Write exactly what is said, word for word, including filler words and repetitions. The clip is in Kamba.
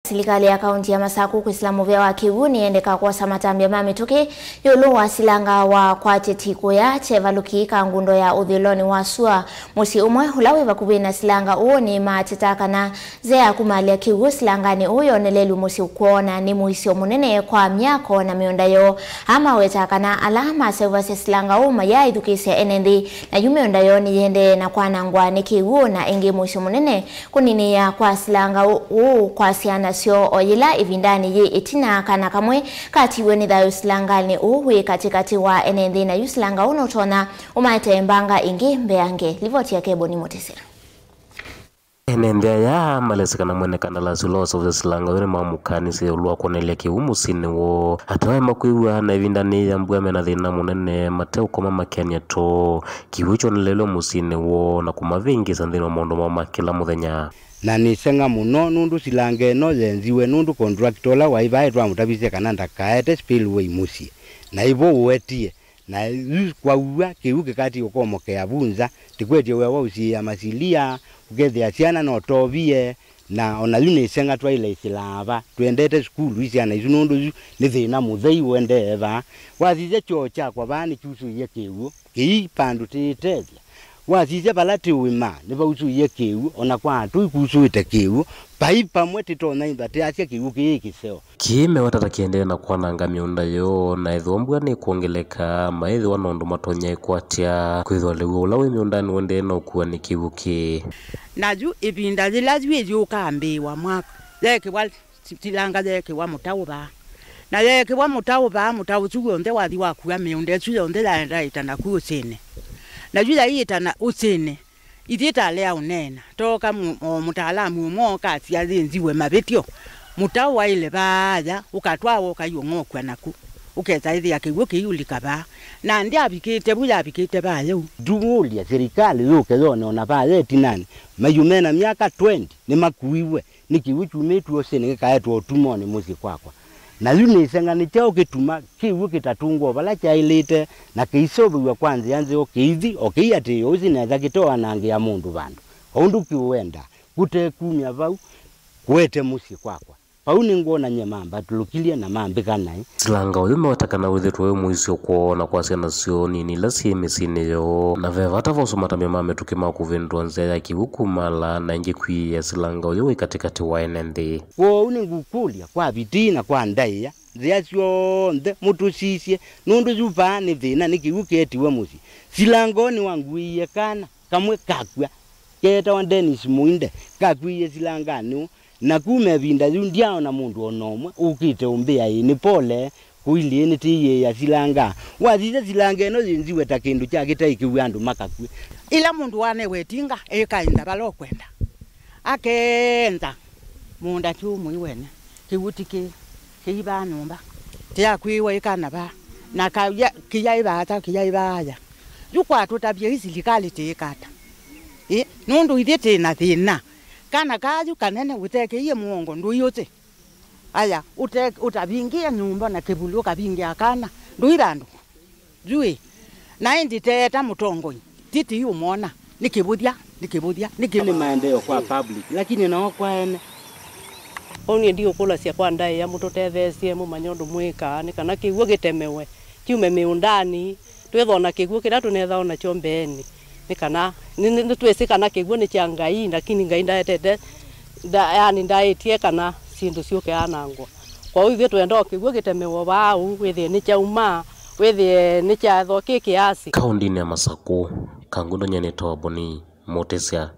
Silikalĩ ya kaunti ya Masaku kwĩsĩla mũvĩa wa kĩw'ũ nĩyendeka kwosa matambya ma mĩtũkĩ ĩũlũ wa silanga wakwatĩtye kũya kyevalũki ka ngundo ya ũthĩlonĩ wa sua. Mũsyĩ ũmwe ũla wĩ vakuvĩ na silanga ũũ nĩmateta kana nzĩa ya kumalya kĩw'ũ silanganĩ ũũ yonelelw'e mũsyĩ kwoo na nĩ mũisyo mũnene kwa myako na mĩũnda yoo. Aa mawetaa kana ala maseũvasya silanga ũũ mayaaĩthukĩĩsya ene nthĩ, na yu mĩũnda yoo nĩyĩendee na kwanangwa nĩ kĩw'ũ, na ĩngĩ mũisyo mũnene kũninĩĩa kwa silanga ũ-, ũũ kwasya nasyo o yĩla ĩvindanĩ yĩ ĩtina kana kamwe katiwe nĩ thayũ silanganĩ ũũ wĩ katĩkatĩ wa ene nthĩ, na yu silanga ũũ nũtonya ũmaetee mbanga ĩngĩ mbeange. Livoti ya Keboni Mũtĩsya. Ene nthĩ aya malesĩ kana mwene kandalasi ũla waseũvasya silanga ũyũ nĩmamũkanisye ĩũlũ wa kwonelya kĩw'ũ mũsyĩnĩ woo. Ata aĩ makwĩw'a na ĩvindanĩ yĩĩ ya mbua mena thĩna mũnene, mateũkoma makĩanĩa too. Kĩw'ũ kyonelelwe mũsyĩnĩ woo na kũmavĩngĩĩsya nthĩnĩ wa maũndũ moo ma kĩla mũthenya. Na nĩseng'a mũno nũndũ silanga ĩno yenziwe nũndũ contractor ũla waĩ vaa twamũtavisye kana ndakaete spillway mũsyĩ, na ĩvo ũetie. Na yu kwauw'a kĩw'ũ kĩkati ũkomokea vu nza, tĩkwetye wĩa wa ũsiĩĩa masilia, ũkethĩa syana no tovie, na ona yu nĩseng'a twaĩle ĩsĩlaa va, twendete sukulu ii syana isu nũndũ yu nĩ thĩna mũthei ũendee vaa. Wasisya kyoo kyakwa vaa nĩkyusũie kĩw'ũ, kĩi pandũ tĩĩtethya. Wasisya vala tĩũĩmaa nĩvausũie kĩw'ũ, ona kwa atũi kusũĩte kĩw'ũ, vai pamwe tĩtonya ĩmba tĩasya kĩw'ũ kĩĩ kĩseo. Kĩĩ meweta ta kĩendee na kwananga mĩũnda yoo, na ethĩwa mbua nĩkwongeleka, maĩthĩwa na ũndũ matonya ĩkwatya. Kwĩthĩwa lĩu ũla wĩ mĩũndanĩ ũendee na ũkua nĩ kĩw'ũ kĩĩ. Na yu ĩvinda yĩla yu ĩyũkambĩĩwa mwaka, yeekĩwa si-, silanga yeekĩwa mũtaũ vaa. Na yeekĩwa mũtaũ vaa, mũtaũ ũsu w'onthe wathi wakua mĩũnda ĩsu yonthe yaenda ĩta naku ũsĩnĩ. Na yu yaiĩtana ũsĩnĩ, ithyĩ talea ũneena, tooka mũ-, o mũtaalamu ũmwe ooka asya yĩnziwe mavĩtyo, mũtaũ waĩle vaaya, ũkatwawa ũkaiũng'okwa naku, ũkesa ĩthĩa kĩw'ũ kĩiũlika vaa. Na ndyavikĩte vu, yavikĩte vaa yĩu. Tũũlya silikalĩ yũke yone ona vaa ye ĩtinanĩ, maiũ mena myaka twenty nĩmakuiwe nĩ kĩw'ũ kyumĩtw'e ũsĩnĩ kĩkaetwa ũtumonĩ mũsyĩ kwakwa. Na yu nĩseng'a nĩ kyaũ kĩtuma kĩw'ũ kĩtatũngwa o vala kyaĩlĩte, na kĩiseũvĩw'a kwa nzĩa nzeo, kĩithi o kĩiatĩĩo ũsĩ nesa kĩtoanangĩa mũndũ vandũ, o ũndũ kĩũenda, kũte kumya vau kũete mũsyĩ kwakwa. Vau nĩngwona nyie mambatũlũkilye na mambĩka naĩ. Silanga ũyũ meweta kana wĩthĩtwe wĩ mũisyo kwoo na kwa syana syoo nini ila syĩ mĩsyĩnĩ yoo, na ve vata vosa matambya ma mĩtũkĩ ma kũvĩndũa nzĩa ya kĩw'ũ kumala na ĩngĩ kwiĩa silanga ũyũ wĩ katĩkatĩ wa ene nthĩ. Kwoou nĩngũkũlya kwa vitii na kwa ndaĩa, nzĩa syonthe mũtũsisye, nũndũ yu vaa nĩ thĩna, nĩ kĩw'ũ kĩetiwe mũsyĩ. Silanga ũũ nĩwanguĩie kana kamwe kakw'a, keetawa Dennis Mũinde, kakw'ĩie silanganĩ ũũ. Na kuma ĩvinda yĩu, ndyaaona mũndũ o na ũmwe ũkĩte ũmbĩa ĩ nĩ pole, kũilyĩ nĩtĩyĩĩa silanga. Wasisya silanga ĩno yĩnziwe ta kĩndũ kya kĩtaĩkĩw'a andũ makakw'e. Ĩla mũndũ wanewe ĩtinga, ĩkaenza vala ũkwenda. Akeenza mũũnda ti ũmwe wene, kĩw'ũ ti kĩ, kĩivaa nyũmba, tĩakwĩĩwa ĩkana vaa, na kaw'a kĩyaĩ vaata, kĩyaĩ vaaya. Yu kwatũtavya ĩ silikalĩ tĩĩka ata? Ĩ, nũndũ ithyĩ tĩ na thĩna. Kana kayu kanene ũtekĩie mũongo ndũiũtĩ. Aya, ũte-, ũtavingĩe nyũmba na kĩvuli ũkavingĩa kana, ndũithandũkũ. Yu ĩ, na ĩndĩ teeta mũtongoi, titi ũmwona, nĩ kĩvũthya, nĩ kĩvũthya, nĩ kĩ- Nĩ maendeeo kwa public, lakini nao kwa ene. Ũu niĩ ndiũkũlasya kwa ndaĩa mũtũtetheesye mũmanye ũndũ mwĩkaa nĩ kana kĩw'ũ kĩtemewe kyume mĩũndanĩ. Twĩthwa na kĩw'ũ kĩla tũnethawa nakyo mbeenĩ, nĩ kana, nĩ, nĩ, nĩtwĩsĩ kana kĩw'ũ nĩ kya Ngai, lakini Ngai ndaetete, nda-, yani, ndaĩtye kana syĩndũ syũke anangwa. Kwoou ithyĩ twenda o kĩw'ũ kĩtemewe vaa ũu, wĩthĩe nĩkyauma, wĩthĩe nĩkyathwa kĩ kĩasi. Kaũndĩnĩ ya Masakũ, Kangundo nyie nĩtawa Boni Mũtĩsya.